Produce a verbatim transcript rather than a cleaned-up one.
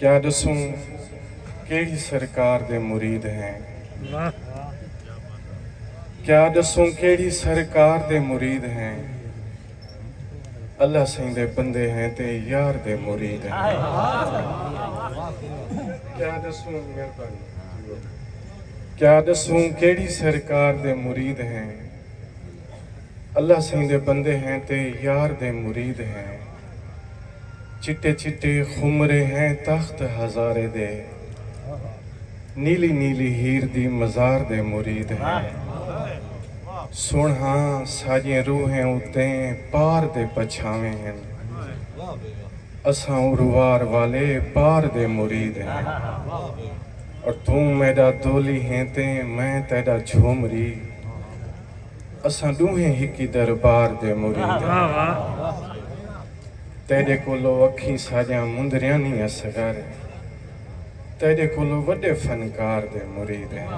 کیا ݙسوں کیڑھی سرکار دے مرید ہیں؟ کیا ݙسوں کیڑھی سرکار دے مرید ہیں؟ اللہ سئیں دے بندے ہیں تے یار دے مرید ہیں۔ کیا ݙسوں مہربانی کیا ݙسوں کیڑھی سرکار دے مرید ہیں؟ اللہ سئیں دے بندے ہیں تے یار دے مرید ہیں۔ چٹے چٹے خمرے ہیں تخت ہزارے دے، نیلی نیلی ہیر دی مزار دے مرید ہیں۔ سن ہاں ساݙیاں روحیں اتے پار دے پچھاویں ہن، اساں اروار والے پار دے مرید ہیں۔ اور توں میݙا دولی ہیں تے میں تیݙا جھومری، اساں ݙوہیں ہکی دربار دے مرید ہیں۔ تیݙے کولو اکھیں ساݙیاں مندریاں نی اصغر، تیݙے کولو وݙے فنکار دے مرید ہیں۔